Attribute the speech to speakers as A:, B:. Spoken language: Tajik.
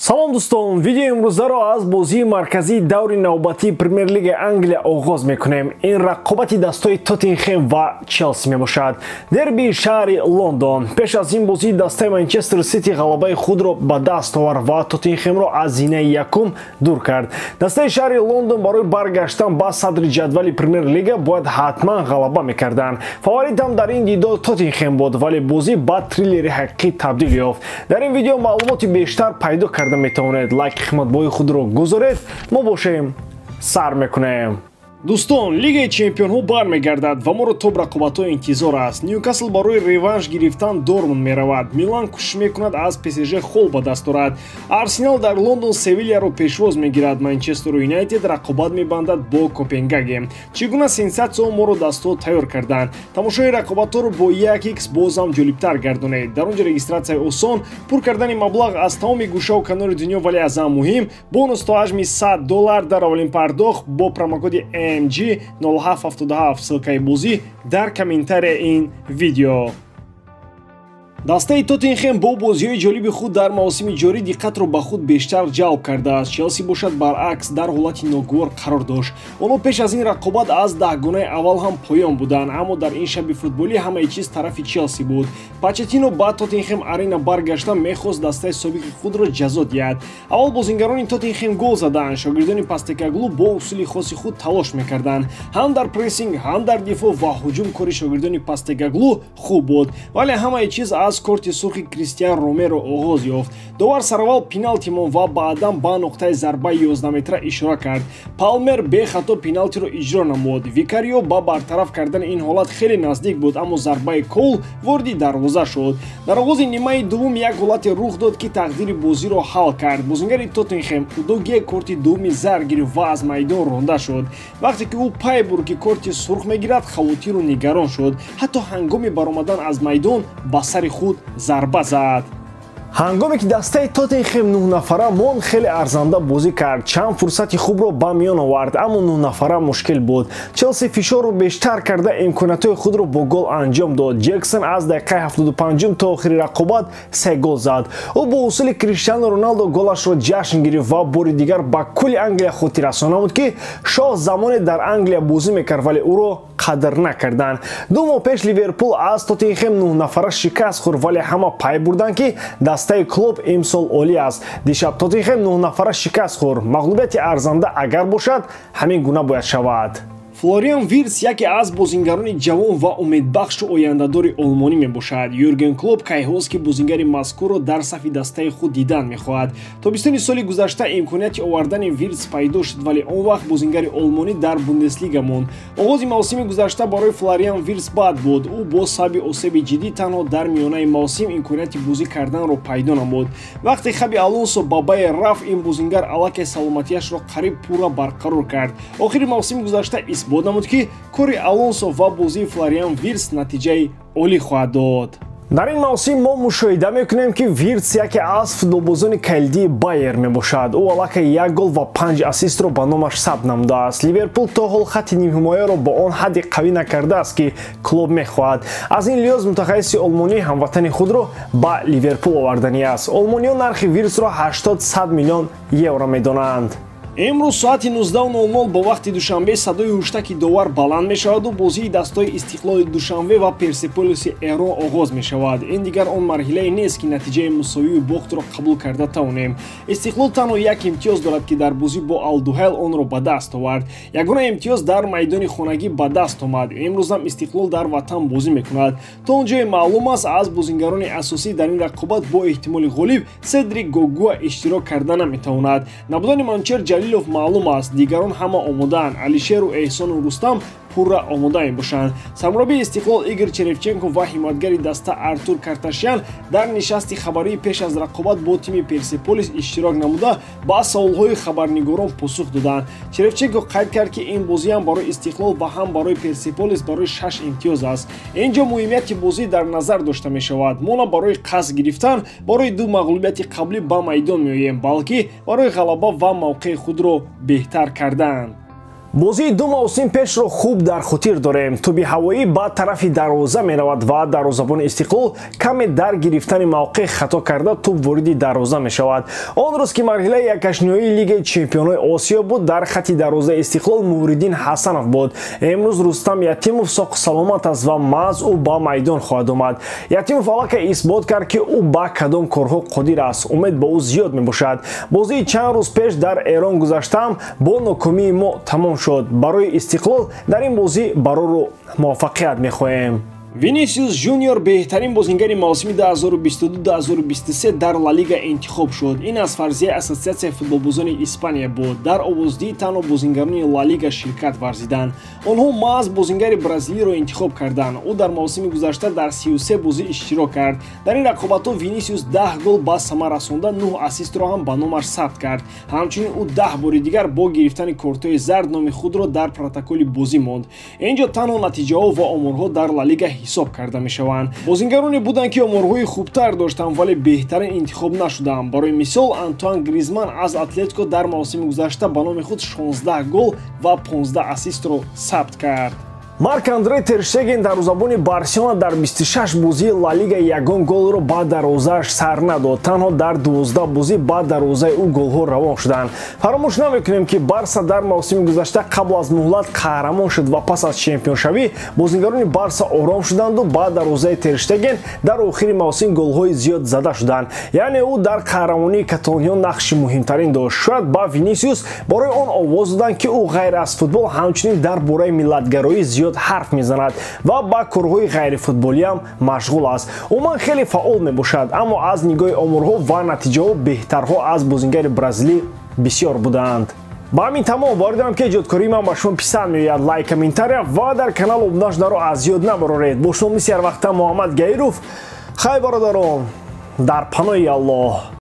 A: Салом, дӯстон! Видеои имрӯзаро аз бозии марказии даври навбатии Премер-лигаи Англия оғоз мекунем. Ин рақобати дастҳои Тоттенхем ва Челси мебошад, дербии шаҳри Лондон. Пеш аз ин бозии дастаи Манчестер Сити ғалабаи худро ба даст овард ва Тоттенхемро аз зинаи якум дур кард. Дастаи шаҳри Лондон барои баргаштан ба садри ҷадвали Премер-лига бояд ҳатман ғалаба мекарданд. Фаворит ҳам дар ин дидор Тоттенхем буд, вале бозӣ ба триллери ҳақиқӣ табдил ёфт. Дар ин видео маълумоти бештар пайдо карда метавонед. Лайки қиматбоҳои худро гузоред, мо бошем, сар мекунем. Дӯстон, Лигаи чемпионҳо бармегардад ва моро топ рақобатҳо интизор аст. Ньюкасл барои реванш гирифтан Дортмунд меравад, Милан кӯшиш мекунад аз ПСЖ хол ба даст орад, Арсенал дар Лондон Севилияро пешвоз мегирад, Манчестер Юнайтед рақобат мебандад бо Копенгаген. Чӣ гуна сенсатсияҳо моро дастҳо тайёр карданд? Тамошои рақобатҳоро бо 1x бозам ҷолибтар гардонед. Дар он ҷо регистратсияи осон, пур кардани маблағ аз тамоми гӯшаву канори дунё, вале аз ҳама муҳим, бонус то ҳаҷми 100 доллар дар аввалин пардохт бо промокоди MG 0777. Ссылкаи бозӣ дар комментария ин видео. Дастаи Тоттенхем бо бозиҳои ҷолиби худ дар мавсими ҷорӣ диққатро ба худ бештар ҷалб кардааст. Челси бошад, баръакс, дар ҳолати ногувор қарор дошт. Онҳо пеш аз ин рақобат аз даҳгонаи аввал ҳам поён буданд, аммо дар ин шаби футболӣ ҳамаи чиз тарафи Челси буд. Почеттино ба Тоттенхем Арена баргашта мехост дастаи собиқи худро ҷазо диҳад. Аввал бозингарони Тоттенхем гол заданд. Шогирдони Постекоглу бо усули хоси худ талош мекарданд. Ҳам дар прессинг, ҳам дар дифоъ ва ҳуҷум кори шогирдони Постекоглу хуб буд, вале ҳамаи чиз аз корти сурхи Кристиан Ромеро оғоз ёфт. Довар сараввал пеналти монд ва баъдан ба нуқтаи зарбаи 11 метра ишора кард. Палмер бехато пеналтиро иҷро намуд. Викарио ба бартараф кардани ин ҳолат хеле наздик буд, аммо зарбаи Кол вориди дарвоза шуд. Дар оғози нимаи дуввум як ҳолате рух дод, ки тақдири бозиро ҳал кард. Бозингари Тоттенхем Удогие корти дуввуми зар гирифт ва аз майдон ронда шуд. Вақте ки ӯ пай бурд, ки корти сурх мегирад, хавотиру нигарон шуд. Ҳатто ҳангоми баромадан аз майдон ба сари худ зарба зад. Ҳангоме ки дастаи Тоттенхем нӯҳнафара монд, хеле арзанда бозӣ кард, чанд фурсати хубро ба миён овард, аммо нӯҳнафара мушкил буд. Челси фишорро бештар карда, имкониятҳои худро бо гол анҷом дод. Ҷексон аз дақиқаи 75-ум то охири рақобат се гол зад. Ӯ бо усули Криштиану Роналдо голашро ҷашн гирифт ва бори дигар ба кулли Англия хотиррасон намуд, ки шоҳ замоне дар Англия бозӣ мекард, вале ӯро қадр накарданд. 2 моҳ пеш Ливерпул аз Тоттенхем нӯҳнафара шикаст хӯрд, вале ҳама пай бурданд, ки дастаи Клуб имсол олӣ аст. Дишаб Тоттенхем нӯҳнафара шикаст хӯрд. Мағлубияти арзанда агар бошад, ҳамин гуна бояд шавад. Флориан Вирс яке аз бозингарони ҷавон ва умедбахшу ояндадори олмонӣ мебошад. Юрген Клоп кайҳост, ки бозингари мазкурро дар сафи дастаи худ дидан мехоҳад. Тобистони соли гузашта имконияти овардани Вирс пайдо шуд, вале он вақт бозингари олмонӣ дар Бундеслига монд. Оғози мавсими гузашта барои Флориан Вирс бад буд. Ӯ бо сабаби осеби ҷиддӣ танҳо дар миёнаи мавсим имконияти бозӣ карданро пайдо намуд. Вақте Хаби Алонсо ба Байер рафт, ин бозингар аллакай саломатиашро қариб пурра барқарор кард. Охири мавсими гузашта исбот намуд, ки кори Алонсо ва бозии Флориан Вирс натиҷаи олӣ хоҳад дод. Дар ин мавсим мо мушоҳида мекунем, ки Вирс яке аз футболбозони калидии Байер мебошад. Ӯ аллакай як гол ва панҷ ассистро ба номаш сабт намудааст. Ливерпул то ҳол хатти нимҳимояро ба он ҳадди қавӣ накардааст, ки Клуб мехоҳад. Аз ин лиҳоз мутахассиси олмонӣ ҳамватани худро ба Ливерпул оварданӣ аст. Олмониҳо нархи Вирсро 80-100 миллион евро медонанд. Имрӯз соати 19:00 бо вақти Душанбе садои ҳуштаки довар баланд мешаваду бозии дастҳои Истиқлоли Душанбе ва Персеполиси Эрон оғоз мешавад. Ин дигар он марҳилае нест, ки натиҷаи мусовию бохтро қабул карда тавонем. Истиқлол танҳо як имтиёз дорад, ки дар бозӣ бо Алдуҳайл онро ба даст овард. Ягона имтиёз дар майдони хонагӣ ба даст омад. Имрӯзам Истиқлол дар ватан бозӣ мекунад. То он ҷое маълум аст, аз бозингарони асосӣ дар ин рақобат бо эҳтимоли ғолиб Седрик Гогуа иштирок карда наметавонад. Набудани Манучер Ҷалилов маълум аст, дигарон ҳама омодаанд. Алишеру Эҳсону Рустам пурра омода мебошанд. Сармураббии Истиқлол Игор Черевченко ва ҳимоятгари даста Артур Карташян дар нишасти хабарии пеш аз рақобат бо тими Персеполис иштирок намуда, ба саволҳои хабарнигорон посух доданд. Черевченко қайд кард, ки ин бозӣ ҳам барои Истиқлол ва ҳам барои Персеполис барои шаш имтиёз аст. Ин ҷо муҳимияти бозӣ дар назар дошта мешавад. Мо на барои қасд гирифтан барои ду мағлубияти қаблӣ ба майдон меоем, балки барои ғалаба ва мавқеи худро беҳтар кардан. Бозии ду мавсим пешро хуб дар хотир дорем. Тӯби ҳавоӣ ба тарафи дарвоза меравад ва дарвозабони Истиқлол каме дар гирифтани мавқеъ хато карда, тӯб вориди дарвоза мешавад. Он рӯз, ки марҳилаи якашниҳоии Лигаи чемпионҳои Осиё буд, дар хати дарвозаи Истиқлол Муҳриддин Ҳасанов буд. Имрӯз Рустам Ятимов соқу саломат аст ва маҳз ӯ ба майдон хоҳад омад. Ятимов аллакай исбот кард, ки ӯ ба кадом корҳо қодир аст. Умед ба ӯ зиёд мебошад. Бозии чанд рӯз пеш дар Эрон гузаштаам бо нокомии мо тамом шуд. Барои Истиқлол дар ин бозӣ барору муваффақият мехоҳем. Винисиус Жуниор беҳтарин бозингари мавсими 2022-2023 дар Ла Лига интихоб шуд. Ин аз фарзияи Ассотсиатсияи футболбозони Испания буд. Дар овоздиҳӣ танҳо бозингарони Ла Лига ширкат варзиданд. Онҳо маҳз бозингари бразилиро интихоб карданд. Ӯ дар мавсими гузашта дар 33 бозӣ иштирок кард. Дар ин рақобатҳо Винисиус 10 гол ба самар расонда, 9 ассистро ҳам ба номаш сабт кард. Ҳамчунин ӯ 10 бори дигар бо гирифтани кортҳои зард номи худро дар протоколи бозӣ монд. Инҷо танҳо натиҷаҳо ва оморҳо дар Ла Лига ҳисоб карда мешаванд. Бозингароне буданд, ки оморҳои хубтар доштанд, вале беҳтарин интихоб нашуданд. Барои мисол, Антуан Гризман аз Атлетико дар мавсими гузашта ба номи худ 16 гол ва 15 ассистро сабт кард. Марк Андре Терштеген, дарвозабони Барселона, дар 26 бозии Ла Лига ягон голро ба дарвозааш сар надод. Танҳо дар 12 бозӣ ба дарвозаи ӯ голҳо равон шуданд. Фаромӯш намекунем, ки Барса дар мавсими гузашта қабл аз муҳлат қаҳрамон шуд ва пас аз чемпионшавӣ бозингарони Барса ором шуданду ба дарвозаи Терштеген дар охири мавсим голҳои зиёд зада шуданд. Яъне ӯ дар қаҳрамонии каталониё нақши муҳимтарин дошт. Шояд ба Винисиус барои он овоз доданд, ки ӯ ғайр аз футбол ҳамчунин дар бораи миллатгароӣ зиёд ҳарф мезанад ва ба корҳои ғайрифутболиам машғул аст. Умуман хеле фаъол мебошад, аммо аз нигоҳи оморҳо ва натиҷаҳо беҳтарҳо аз бозингари бразилӣ бисёр буданд. Ба ҳамин тамом. Бовар ки эҷодкории ман ба шумо писанд меояд. Лайк, комментария ва дар канал обуна шударо аз ёд набароред. Бо шумо мисли ҳарвақта Муҳаммад Гаиров. Хай, бародарон, дар паноҳи Аллоҳ.